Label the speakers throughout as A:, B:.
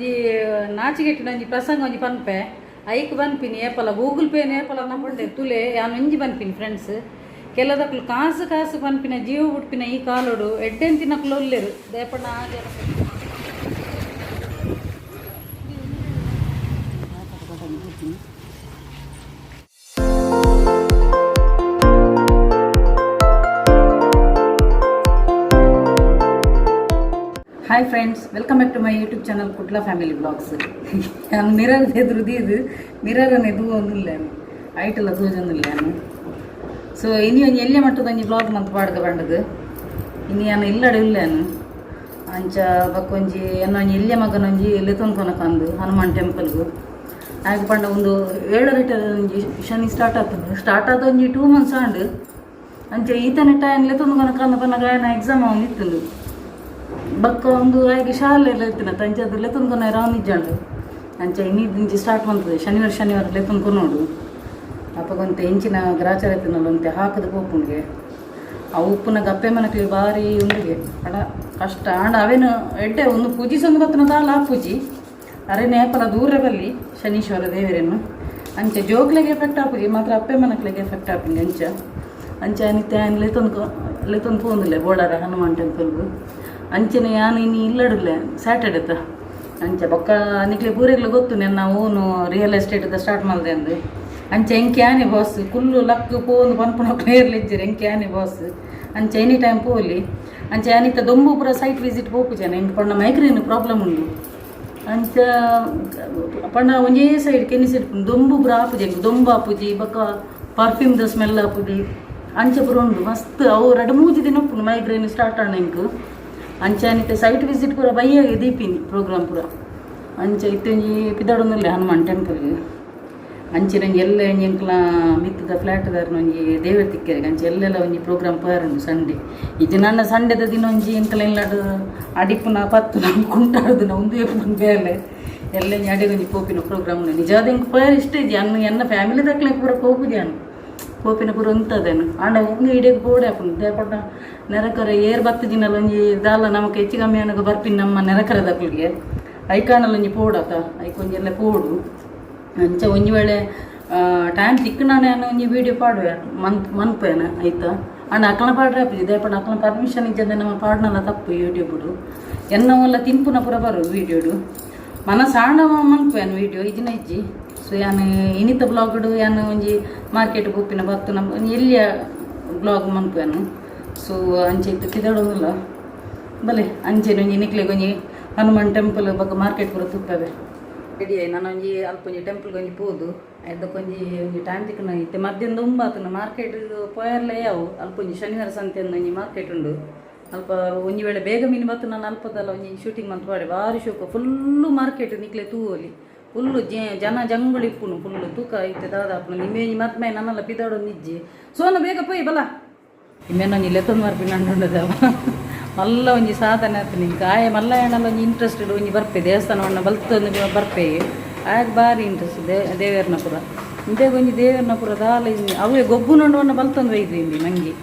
A: ಈ ನಾಚಿಗೆಟ್ಟಿನ ಒಂಜಿ ಪ್ರಸಂಗ ಒಂಜಿ ಪನ್ಪೆ ಐಕ್ ಪನ್ಪಿನಿ ಏಪಲ ಗೂಗಲ್ ಪೇ ಏಪಲ ನಂಬುಂಡೆ ತುಲೆ ಯಾನ್ ಒಂಜಿ ಪನ್ಪಿನಿ ಫ್ರೆಂಡ್ಸ್. ಕೆಲದಕ್ಲು ಕಾಸು ಕಾಸು ಪನ್ಪಿನ ಜೀವ ಬುಡ್ಪಿನ ಈ ಕಾಲೋಡು ಎಡ್ಡೆಂತಿನಕ್ಲು ಉಲ್ಲೆರು ದೇಪಣ್ಣ ಆ ಜನ. Hi friends, welcome back to my YouTube channel Kudla family blogs. ನಾನು ಮಿರರ್ ಎದುರು ದೀದು ಮಿರರ್ ಎದು ಒಂದಿಲ್ಲ, ಐಟೆಲ್ಲ ತೋಜೊಂದಿಲ್ಲ ನಾನು. ಸೊ ಇನಿ ಒಂಜಿ ಎಲ್ಯ ಮಟ್ಟದ ಒಂಜಿ ಬ್ಲಾಗ್ ಮಂತ್ ಪಾಡ್ಕ ಬಂಡದು. ಇನಿ ಯಾನ್ ಇಲ್ಲಡೆ ಇಲ್ಲೇನು. ಅಂಚ ಬಕ್ಕೊಂಜಿ ಎನ್ನ ಒಂಜಿ ಎಲ್ಯ ಮಗನೊಂಜಿ ಲೆತೊಂದು ಹನುಮಾನ್ ಟೆಂಪಲ್ಗು. ಆಗ ಪಂಡ ಒಂದು ಏಳರೆಟ ಒಂಜಿ ಶನಿ ಸ್ಟಾರ್ಟ್ ಆಗ್ತದೆ. ಸ್ಟಾರ್ಟ್ ಆದ ಒಂಜಿ 2 ಮಂತ್ಸ್ ಆಂಡ್. ಅಂಚ ಈತನ ಟೈಮ್ ಲೆತೊಂದು ಕೊನಕಂದು ಪನ್ನಗ ಆಯನ ಎಕ್ಸಾಮ್ ಅವನು ಇತ್ತುಂಡು. ಬೊಕ್ಕ ಒಂದು ಆಯ್ಕೆ ಶಾಲೆ ಎಲ್ಲ ಇತ್ತಿನ ಅಂಚ ಅದು ಲೆತೊಂದು ರಾವ್ ನಿಜ್ಜಾಂಡು. ಅಂಚ ಇನ್ನಿ ಇಂಚಿ ಸ್ಟಾರ್ಟ್ ಮಂತದೆ ಶನಿವಾರ ಶನಿವಾರ ಲೆತೊಂದು ಕೊನೋಡು. ಅಪಗೊಂತೆ ಇಂಚಿನ ಗ್ರಾಚಾರ ಇತ್ತಿನಲ್ಲ ಒಂತೆ ಹಾಕದು ಪೋಪುಂಡ್ಗೆ. ಆ ಉಪ್ಪುನ ಗಪ್ಪೆ ಮನಕ್ಲಿ ಬಾರಿ ಉಂಡುಗೆ ಅಡ ಕಷ್ಟ. ಆಂಡ ಅವೇನು ಎಡ್ಡೆ ಒಂದು ಪೂಜಿಸೊಂದು ಬತ್ತನ ದಾಲ ಪೂಜಿ ಅರೆ ನೇಪಲ ದೂರ ಬಲ್ಲಿ ಶನೀಶ್ವರ ದೇವರೇನು. ಅಂಚ ಜೋಕ್ಲೆಗೆ ಎಫೆಕ್ಟ್ ಆಪುಜಿ ಮಾತ್ರ, ಅಪ್ಪೆ ಮನಕ್ಲೆಗೆ ಎಫೆಕ್ಟ್ ಆಪುಂಡು. ಅಂಚ ಅಂಚ ಅನಿತೆ ಆಯ್ನ ಲೆತೊಂದು ಲೆತೊಂದು ಪೋಂದಿಲ್ಲ ಬೋಳಾರ ಹನುಮಾನ್ ಟೆಂಪಲ್ಗು. ಅಂಚನೆ ಯಾನ್ ಇನಿ ಇಲ್ಲಡುಲ್ಲೆ ಸ್ಯಾಟರ್ಡೆ ತ. ಅಂಚ ಬೊಕ್ಕ ನಿಕ್ಲೆ ಪೂರೆಗ್ಲ ಗೊತ್ತು ನೆನ್ನ ಓನು ರಿಯಲ್ ಎಸ್ಟೇಟ್ ಸ್ಟಾರ್ಟ್ ಮಲ್ದೆ ಅಂದು. ಅಂಚ ಎಂಕ್ ಯಾನೆ ಬಾಸ್, ಕುಲ್ಲು ಲಕ್ಕ್ ಪೋಂದು ಪನ್ಪುನಕ್ಲು ಏರ್ಲಿಜ್ಜೆರ್, ಎಂಕ್ ಯಾನೆ ಬಾಸ್. ಅಂಚ ಎನಿ ಟೈಮ್ ಪೋಲಿ. ಅಂಚ ಯಾನಿತ್ತ ದೊಂಬು ಪೂರ ಸೈಟ್ ವಿಸಿಟ್ ಪೋಪುಜಾನೆ. ಎಂಕ್ ಪಂಡ ಮೈಗ್ರೇನ್ ಪ್ರಾಬ್ಲಮ್ ಉಂಡು. ಅಂಚ ಪಂಡ ಒಂಜೇ ಸೈಡ್ ಕೆನ್ನಿ ಸೈಡ್ ದೊಂಬು ಪೂರ ಆಪುಜಿ ಎಂಕ್. ದೊಂಬು ಆಪುಜಿ, ಬೊಕ್ಕ ಪರ್ಫ್ಯೂಮ್ದ ಸ್ಮೆಲ್ ಆಪುಜಿ. ಅಂಚ ಪೂರ ಉಂಡು ಮಸ್ತ್. ಅವು 2-3 ದಿನ ಉಪ್ಪುಂಡು ಮೈಗ್ರೇನ್ ಸ್ಟಾರ್ಟ್ ಆಂಡ ಎಂಕ್. ಅಂಚ ಅನಿತೆ ಸೈಟ್ ವಿಸಿಟ್ ಪೂರ ಬಯ್ಯ ದೀಪಿನಿ ಪ್ರೋಗ್ರಾಮ್ ಪೂರ. ಅಂಚ ಇತ್ತೊಂಜಿ ಪಿದಾಡೊಂದುಲ್ಲೆ ಹನುಮಾನ್ ಟೆಂಪಲ್ಗೆ. ಅಂಚಿನ ಒಂಜಿ ಎಲ್ಲ ಒಂಜಿ ಎಂಕ್ಲ ಮಿತ್ತದ ಫ್ಲ್ಯಾಟ್ದಾರ್ನ ಒಂಜಿ ದೇವೆರ್ ತಿಕ್ಕೆರೆಗ್. ಅಂಚ ಎಲ್ಲೆಲ್ಲ ಒಂಜಿ ಪ್ರೋಗ್ರಾಮ್ ಪೋಯರುಂಡು ಸಂಡೆ. ಇಜ್ಜಿ ನನ್ನ ಸಂಡೆದ ದಿನ ಒಂಜಿ ಎಂಕ್ಲ ಇಲ್ಲಡ್ ಅಡಿಪುನ ಪತ್ತುನ ಕುಂಟಾಡುದಿನ ಉಂದುವೇ ಬೇಲೆ. ಎಲ್ಲ ಒಂಜಿ ಅಡೆಗ್ ಒಂಜಿ ಪೋಪಿನ ಪ್ರೋಗ್ರಾಮ್ ಉಂಡು. ನಿಜವಾದ ಎಂಕ್ ಪೋಯರ್ ಇಷ್ಟ ಇಜ್ಜಿ. ಅನ್ನು ಎನ್ನ ಫ್ಯಾಮಿಲಿ ದಕ್ಲೆ ಪೂರ ಪೋಪುಜಿ. ಅನ್ನು ಪೋಪಿನ ಪೂರ ಉಂತದೇನು. ಆಂಡ ಉಂದು ಇಡೆಗ್ ಪೋಡೆ ಆಪುಂಡು. ದೇಪಂಡ ನೆರೆಕರೆ ಏರ್ ಬತ್ತುಜಿನಲ್ಲ ಒಂಜಿ ದಾಲ ನಮಕ್ ಹೆಚ್ಚು ಕಮ್ಮಿ ಆನಗ ಬರ್ಪಿನ ನಮ್ಮ ನೆರೆಕರೆ ದಕ್ಲಿಗೆ ಐಕಾಣಲ್ ಒಂಜಿ ಪೋಡತ ಐಕ್ ಒಂಜಿ ಎಲ್ಲ ಪೋಡು. ಅಂಚ ಒಂಜಿ ವೇಳೆ ಟೈಮ್ ತಿಕ್ಕುನಾನೆ ಒಂಜಿ ವೀಡಿಯೋ ಪಾಡುವೆ ಮನ್ತ್ ಮನ್ಪೇನ ಆಯ್ತಾ. ಆಂಡ ಅಕ್ಲನ ಪಾಡ್ರೆ ಆಪುಜಿ. ದೇಪಂಡ ಅಕ್ಲನ ಪರ್ಮಿಷನ್ ಇಜ್ಜಂದೆ ನಮ್ಮ ಪಾಡ್ನಲ ತಪ್ಪು ಯೂಟ್ಯೂಬುಡು. ಎನ್ನ ಒಲ್ಲ ತಿನ್ಪುನ ಪೂರ ಬರು ವೀಡಿಯೋಡು. ಮನಸಾಂಡ ಮನ್ಪುವೇನು ವೀಡಿಯೋ, ಇಜ್ಜಿನ ಇಜ್ಜಿ. ಸೊ ಯಾನ್ ಇನಿತ ಬ್ಲಾಗ್ಡು ಯಾನ್ ಒಂಜಿ ಮಾರ್ಕೆಟ್ ಪೋಪಿನ ಬತ್ತು ನಮ್ಮ ಒಂಜಿ ಎಲ್ಲಿಯ ಬ್ಲಾಗ್ ಮನ್ಪುವೇನು. ಸೊ ಅಂಚೆ ಇತ್ತು ಪಿದಡೋದಿಲ್ಲ ಬಲೆ. ಅಂಚೆನೆ ಒಂಜಿ ನಿಕ್ಲೆಗ್ ಒಂಜಿ ಹನುಮಾನ್ ಟೆಂಪಲ್ ಬೊಕ್ಕ ಮಾರ್ಕೆಟ್ ಪೂರ ತೂಪವೆ. ರೆಡಿ ಆಯ್ ನಾನು ಒಂಜಿ ಅಲ್ಪ ಒಂಜಿ ಟೆಂಪಲ್ಗೆ ಒಂಜಿ ಪೋದು ಐದಕ್ಕೆ ಒಂಜಿ ಒಂಜಿ ಟೈಮ್ ತಿಕ್ಕುನ. ಇತ್ತೆ ಮಧ್ಯಾಹ್ನ ದುಂಬಾತುನ ಮಾರ್ಕೆಟ್ ಪೋಯರ್ಲೆ ಯಾವು. ಅಲ್ಪ ಒಂಜಿ ಶನಿವಾರ ಸಂತೆ ಅಂದ್ ಒಂಜಿ ಮಾರ್ಕೆಟ್ ಉಂಡು ಅಲ್ಪ. ಒಂಜಿ ವೇಳೆ ಬೇಗ ಮೀನು ಬತ್ತು ನಾನು ಅಲ್ಪದಲ್ಲ ಒಂಜಿ ಶೂಟಿಂಗ್ ಮಂತ್ ಪಾಡೆ. ಬಾರಿ ಶೋಕು ಫುಲ್ಲು ಮಾರ್ಕೆಟ್. ನಿಕ್ಲೆ ತೂವೊಲಿ, ಫುಲ್ಲು ಜನ ಜಂಗುಳಿ ಇಪ್ಪುನು ಫುಲ್ಲು. ತೂಕ ಇತ್ತೆ ದಾದ ಆಪುನು. ನಿಮ್ಮೆ ಒಂಜಿ ಮದ್ಮೆ ನನ್ನಲ್ಲ ಪಿದಾಡೊಂದು ಇಜ್ಜಿ. ಸೋನ ಬೇಗ ಪೋಯಿ ಬಲ. ಇಮ್ಮೆನ ಒಂಜಿ ಲೆತ್ತೊಂದು ಬರ್ಪಿನ ಅಂಡುಂಡದ ಮಲ್ಲ ಒಂಜಿ ಸಾಧನೆ ಆತು ನಿಂಗೆ. ಆಯೆ ಮಲ್ಲ ಏಣಲ್ಲ ಒಂಜಿ ಇಂಟ್ರೆಸ್ಟ್ ಒಂಜಿ ಬರ್ಪೆ ದೇವಸ್ಥಾನವನ್ನ ಬಲ್ತೊಂದು ಬರ್ಪೆ. ಆಗ ಬಾರಿ ಇಂಟ್ರೆಸ್ಟ್ ದೇವೇರ್ನ ಪುರ. ಇಂದೆಗ್ ಒಂಜಿ ದೇವೇರ್ನ ಪುರ ದಾಲ ಇಜ್ಜಿ. ಅವೇ ಗೊಬ್ಬು ನೋಡುವನ್ನ ಬಲ್ತೊಂದು ಒಯ್ದು ಇಂದಿ ಮಂಗಿ.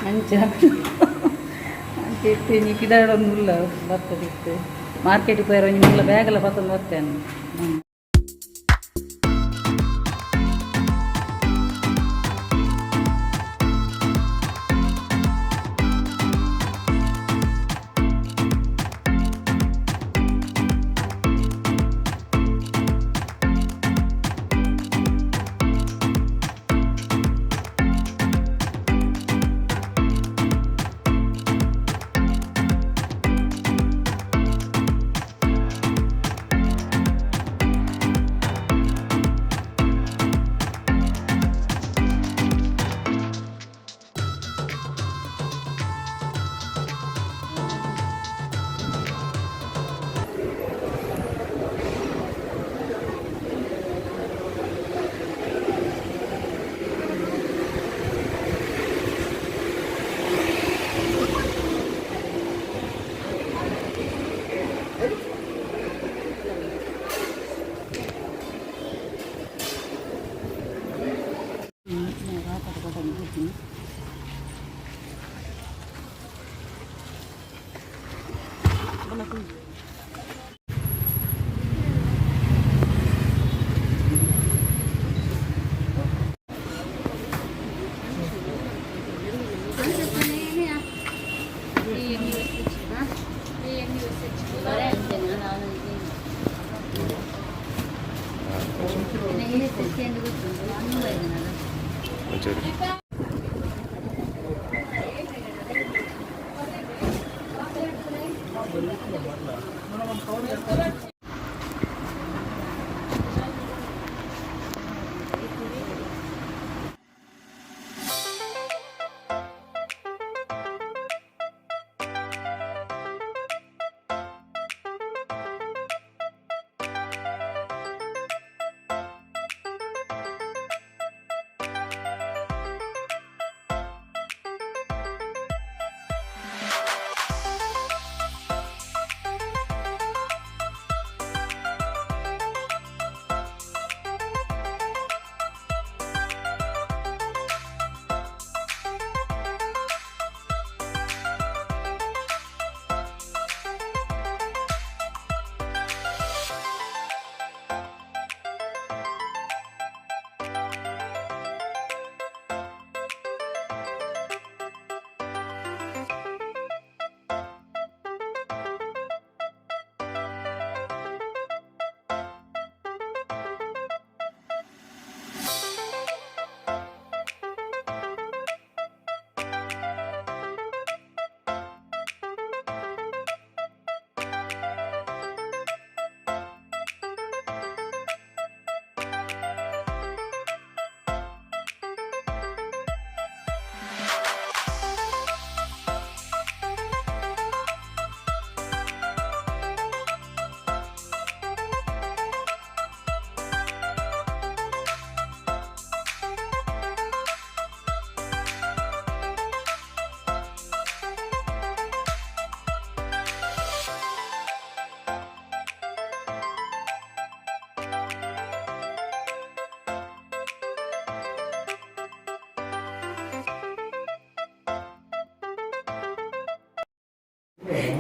A: ಅಂಚ ಅಂಚ ಇತ್ತೆ ಒಂಜಿ ಪಿದಾಡೊಂದುಲ್ಲ ಬರ್ತದೆ. ಇತ್ತು ಮಾರ್ಕೆಟಿಗೆ ಪೋಯರ ಒಂಜಿ ಮಲ್ಲ ಬ್ಯಾಗೆಲ್ಲ ಪತ್ತೊಂದು ಬರ್ತೇನೆ. ಹ್ಞೂ.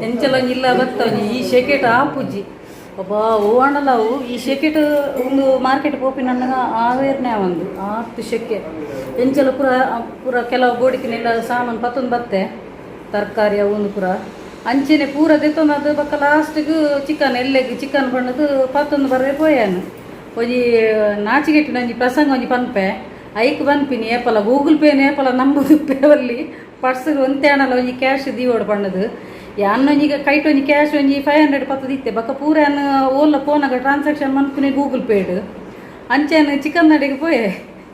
A: ಎಂಚಲ ಇಲ್ಲ ಬತ್ತವನಿ ಈ ಶೆಕೆಟ್ ಆಪುಜಿ ಒಬ್ಬ ಓಣಲ ಅವು ಈ ಶೆಕೆಟ್ ಒಂದು ಮಾರ್ಕೆಟ್ ಪೋಪಿನಣ್ಣಗ ಆವೇರ್ನೆ ಒಂದು ಆತು ಶೆಕೆ ಎಂಚಲ ಪೂರ ಪೂರ ಕೆಲವು ಬೋಡಿಕಿನೆಲ್ಲ ಸಾಮಾನು ಪತ್ತೊಂದು ಬತ್ತೆ ತರಕಾರಿ ಅವು ಪೂರ ಅಂಚೆನೆ ಪೂರ ದೆತ್ತೊಂದು ಅದು ಬೊಕ್ಕ ಲಾಸ್ಟಿಗೆ ಚಿಕನ್ ಎಲ್ಲೆಗ್ ಚಿಕನ್ ಬಣ್ಣದು ಪತ್ತೊಂದು ಬರ್ರೆ ಪೋಯಾನು. ಒಂಜಿ ನಾಚಿಗೆಟ್ಟಿನ ಒಂಜಿ ಪ್ರಸಂಗ ಒಂಜಿ ಪನ್ಪೆ ಐಕ್ ಪನ್ಪಿನಿ ಏಪಲ ಗೂಗಲ್ ಪೇ ಏಪಲ ನಂಬುದು ಪೇವಲ್ಲಿ ಪರ್ಸ್ ಒಂತೆ ಆಣಲ ಒಂಜಿ ಕ್ಯಾಶ್ ದೀವೋಡು ಪಣ್ಣದು. ಯಾನ್ ಒಂಜಿ ಕೈಟ್ ಒಂಜಿ ಕ್ಯಾಶ್ ಒಂಜಿ 500 ಪತ್ತದಿತ್ತೆ ಬೊಕ್ಕ ಪೂರ ಯಾನ್ ಓಲ್ಲ ಪೋನಾಗ ಟ್ರಾನ್ಸಾಕ್ಷನ್ ಮನ್ಪುನೆ ಗೂಗಲ್ ಪೇಡ್. ಅಂಚೆನ್ ಚಿಕನ್ ನಡೆಗೆ ಪೋಯೆ,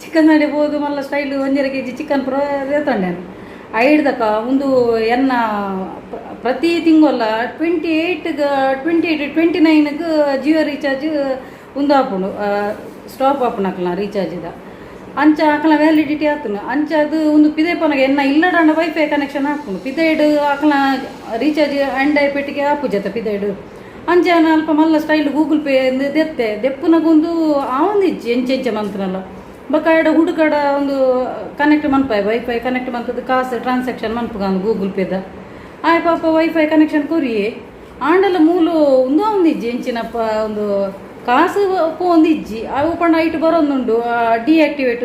A: ಚಿಕನ್ ನಡೆ ಪೋದು ಮಲ್ಲ ಸ್ಟೈಲ್ 1.5 ಕೆಜಿ ಚಿಕನ್ ಪೂರ ದೇತೊಂಡೆ. ಐಡ್ದಕ ಒಂದು ಎನ್ನ ಪ್ರತಿ ತಿಂಗೊಲ್ಲ 28 28 29ಗ್ ಜಿಯೋ ರೀಚಾರ್ಜ್ ಉಂದು ಆಪುಂಡು, ಸ್ಟಾಪ್ ಆಪುಂಡು ಅಕ್ಲ ರೀಚಾರ್ಜ್ದ. ಅಂಚ ಅಕ್ಲ ವ್ಯಾಲಿಡಿಟಿ ಆತುಂಡು. ಅಂಚ ಅದು ಒಂದು ಪಿದೆ ಪೋನಗ ಎನ್ನ ಇಲ್ಲಡಾಂಡ ವೈಫೈ ಕನೆಕ್ಷನ್ ಆಪುಂಡು ಪಿದೈಡ್ ಅಕ್ಲ ರೀಚಾರ್ಜ್ ಎಂಡ್ ಪೆಟ್ಟಿಗೆ ಆಪುಜತ ಪಿದೈಡ್. ಅಂಚ ಅಲ್ಪ ಮಲ್ಲ ಸ್ಟೈಲ್ ಗೂಗಲ್ ಪೇ ದೆತ್ತೆ ದೆಪ್ಪುನಗೊಂದು ಆವೊಂದಿಜ್ಜಿ ಎಂಚೆಂಚ ಮಂತ್ನಲ್ಲ ಬೊಕ್ಕ ಆಡ ಹುಡುಕಡ ಒಂದು ಕನೆಕ್ಟ್ ಮನ್ಪಾಯ್ ವೈಫೈ ಕನೆಕ್ಟ್ ಮಂತದ್ದು ಕಾಸು ಟ್ರಾನ್ಸಾಕ್ಷನ್ ಮನ್ಪುಗ ಗೂಗಲ್ ಪೇದ. ಆಯ್ ಪಾಪ ವೈಫೈ ಕನೆಕ್ಷನ್ ಕೊರಿಯೆ ಆಂಡಲ ಮೂಲು ಉಂದು ಒಂದಿಜ್ಜಿ ಎಂಚಿನಪ್ಪ ಒಂದು ಕಾಸು ಪೋಂದಿಜ್ಜಿ ಅವು ಪಂಡ ಐಟ್ ಬರೋದುಂಡು ಡಿಆಕ್ಟಿವೇಟ್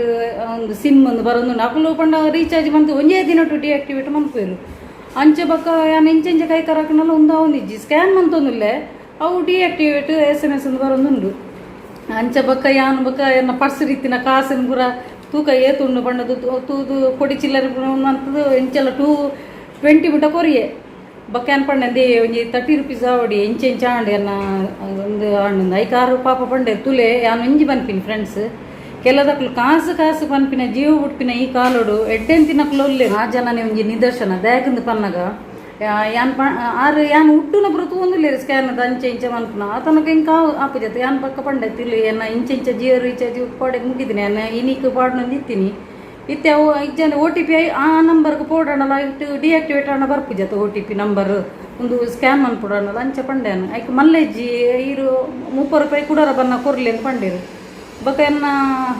A: ಒಂದು ಸಿಮ್ ಒಂದು ಬರೋದುಂಡು. ಅಕುಲು ಪಂಡ ರೀಚಾರ್ಜ್ ಮಂತು ಒಂಜೇ ದಿನಟು ಡಿಆಕ್ಟಿವೇಟ್ ಮನ್ಪುವೆರು. ಅಂಚೆ ಬೊಕ್ಕ ಯಾನ್ ಎಂಚೆಂಚ ಕೈ ಕರಕನಲ್ಲ ಉಂದು ಒಂದಿಜ್ಜಿ ಸ್ಕ್ಯಾನ್ ಮಂತೊಂದುಲ್ಲೆ ಅವು ಡಿಆಕ್ಟಿವೇಟ್ SMS ಒಂದು ಬರೋದುಂಡು. ಅಂಚ ಬೊಕ್ಕ ಯಾನ್ ಬೊಕ್ಕ ಎನ್ನ ಪರ್ಸ್ ರೀತಿನ ಕಾಸಿನ ಪೂರ ತೂಕ ಏತುಂಡು ಪಂಡದು ತೂದು ಕೊಡಿ ಚಿಲ್ಲರೆ ಮಂತದು ಎಂಚೆಲ್ಲ 220 ಮುಟ ಕೊರಿಯೆ. ಬೊಕ್ಕ ಯಾನ್ ಪಂಡೆ ಒಂಜಿ 30 ರುಪೀಸ್ ಆವಡಿ ಎಂಚೆಂಚ ಆಂಡ್ ಎನ್ನ ಒಂದು ಆಂಡ್ ಐಕಾರು ಪಾಪ ಪಂಡೆ ತುಲೆ. ಯಾನ್ ಒಂಜಿ ಪನ್ಪಿನಿ ಫ್ರೆಂಡ್ಸ್, ಕೆಲದಕ್ಲು ಕಾಸು ಕಾಸು ಪನ್ಪಿನ ಜೀವ ಬುಡ್ಪಿನ ಈ ಕಾಲೋಡು ಎಡ್ಡೆಂತಿನಕ್ಲು ಉಲ್ಲೆರ್. ಆ ಜನನೇ ಒಂಜಿ ನಿದರ್ಶನ ದಾಯಕಂದು ಪನ್ನಗ ಯಾನ್ ಪ ಆರು ಯಾನ್ ಉಡ್ಡುನ ಪೂರ ತೂವೊಂದುಲ್ಲೆರ್ ಸ್ಕ್ಯಾನ್ ಅಂಚೆ ಇಂಚ ಮನ್ಪುನ ಆತನಕ ಎಂಕ್ ಆಪುಜತ್. ಯಾನ್ ಪಕ್ಕ ಪಂಡೆ ತಿಲು ಎನ್ನ ಇಂಚ ಇಂಚ ಜಿಯೋ ರೀಚಾರ್ಜ್ ಪಾಡೆಗ್ ಮುಗಿದಿನಿ ಯಾನ್ ಇನಿಕ್ ಪಾಡ್ನೊಂದು ಇತ್ತಿನಿ ಇತ್ತೆ ಅವು ಇಜ್ಜಂದೆ OTP ಆ ನಂಬರ್ಗ್ ಪೋಡಾಂಡಲ ಇಟ್ಟು ಡಿಆಕ್ಟಿವೇಟ್ ಆಂಡ ಬರ್ಪುಜತ OTP number ಒಂದು ಸ್ಕ್ಯಾನ್ ಮನ್ಪುಡಾಂಡಲ ಅಂಚ ಪಂಡೆ ಯಾನ್. ಐಕ್ ಮಲ್ಲೆಜ್ಜಿ ಈರು 30 ರೂಪಾಯಿ ಕುಡರ ಬನ್ನ ಕೊರ್ಲೆ ಅಂದ್ ಪಂಡೆರ್. ಬೊಕ ಎನ್ನ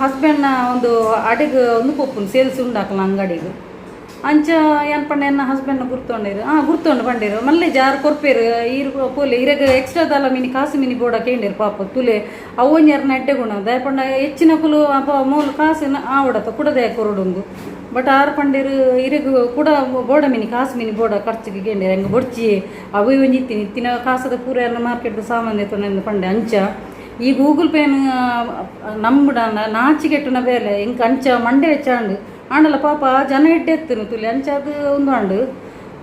A: ಹಸ್ಬೆಂಡ್ನ ಒಂದು ಅಡೆಗ್ ಒಂದು ಪೋಪುಂಡು ಸೇಲ್ಸ್ ಉಂಡಾಕಲ ಅಂಗಡಿಗ್. ಅಂಚ ಯಾನ್ ಪಂಡೆ ಎನ್ನ ಹಸ್ಬೆಂಡ್ ಗುರ್ತೊಂಡೇರು ಗುರ್ತೊಂಡು ಪಂಡೇರು ಮಲ್ಲೆ ಜಾರ್ ಕೊರ್ಪೇರು ಈರು ಪೋಲೆ ಇರೆಗ್ ಎಕ್ಸ್ಟ್ರಾ ದಾಲ ಮಿನಿ ಕಾಸು ಮಿನಿ ಬೋಡ ಕೇಂಡೇರು ಪಾಪ ತುಲೆ ಅವು ಒಂಜಿ ಎಡ್ಡೆ ಗುಣ ದಾಯ ಪಂಡ ಹೆಚ್ಚಿನಕುಲು ಅಪ ಮೂಲು ಕಾಸು ಆವಡತ ಕುಡದೆ ಕೊರಡುಂದು. ಬಟ್ ಆರು ಪಂಡೇರು ಇರೆಗ್ ಕುಡ ಬೋಡ ಮಿನಿ ಕಾಸು ಮಿನಿ ಬೋಡ ಖರ್ಚಿಗೆ ಕೇಂಡೇರು ಹೆಂಗೆ ಬೊಡ್ಚಿ ಅವು ಒಂಜಿ ಇತ್ತಿನಿ ಇತ್ತಿನ ಕಾಸದ ಪೂರ ಎಲ್ಲ ಮಾರ್ಕೆಟ್ ಸಾಮಾನ್ಯ ತೊಂದು ಪಂಡೆ. ಅಂಚ ಈ ಗೂಗಲ್ ಪೇನ್ ನಂಬುಡಾಂಡ ನಾಚಿಗೆಟ್ಟುನ ಬೇಲೆ. ಎಂಕ್ ಅಂಚ ಮಂಡೆ ಹೆಚ್ಚಾಂಡ್. ಆಂಡಲ ಪಾಪ ಆ ಜನ ಎಡ್ಡೆ ಎತ್ತುನು ತುಲಿ, ಅಂಚ ಅದು ಉಂದು ಆಂಡ್.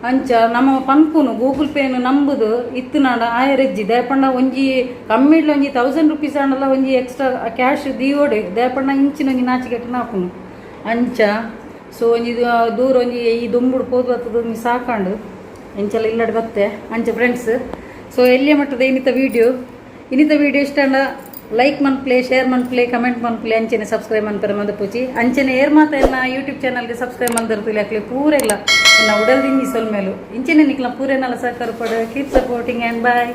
A: ಅಂಚ ನಮ್ಮ ಪನ್ಪುನು, ಗೂಗಲ್ ಪೇನ್ ನಂಬುದು ಇತ್ತುನಾಂಡ ಆಯೆರೆಜ್ಜಿ. ದಾಯೆಪಂಡ ಒಂಜಿ ಕಮ್ಮಿಡ್ಲ ಒಂಜಿ 1000 ರುಪೀಸ್ ಆಂಡಲ ಒಂಜಿ ಎಕ್ಸ್ಟ್ರಾ ಕ್ಯಾಶ್ ದೀವೊಡೆ. ದಾಯೆಪಂಡ ಇಂಚಿನ ಒಂಜಿ ನಾಚಿಗೆಟ್ಟುನ ಆಪುಂಡು ಅಂಚ. ಸೊ ಒಂಜಿ ದೂರ ಒಂಜಿ ಈ ದುಂಬುಡು ಪೋದು ಬತ್ತದ, ಒಂಜಿ ಸಾಕಾಂಡು. ಎಂಚಲ ಇಲ್ಲಡೆ ಬತ್ತೆ. ಅಂಚ ಫ್ರೆಂಡ್ಸ್, ಸೊ ಎಲ್ಲಿಯ ಮಟ್ಟದ ಇನ್ನಿತ ವೀಡಿಯೋ. ಇನ್ನಿತ ವೀಡಿಯೋ ಇಷ್ಟ ಲೈಕ್ ಮನ್ಪ್ಲೆ, ಶೇರ್ ಮನ್ಪ್ಲೆ, ಕಮೆಂಟ್ ಮನ್ಪ್ಲೆ. ಅಂಚೆನೆ ಸಬ್ಸ್ಕ್ರೈಬ್ ಮನ್ಪರೆ ಮದಪುಜಿ. ಅಂಚೆನೆ ಏರ್ ಮಾತ ಎನ್ನ ಯೂಟ್ಯೂಬ್ ಚಾನಲ್ಗೆ ಸಬ್ಸ್ಕ್ರೈಬ್ ಮಲ್ದಿರ್ತಿಲ್ಲ, ಅಕ್ಲೆ ಪೂರೆಗ್ಲ ಎನ್ನ ಉಡಲ್ ದಿಂಜಿ ಸೊಲ್ಮೆಲು. ಇಂಚೆನೆ ನಿಕ್ಲ ಪೂರೆನಲ ಸಹಕಾರ ಪಡು. Keep supporting and bye.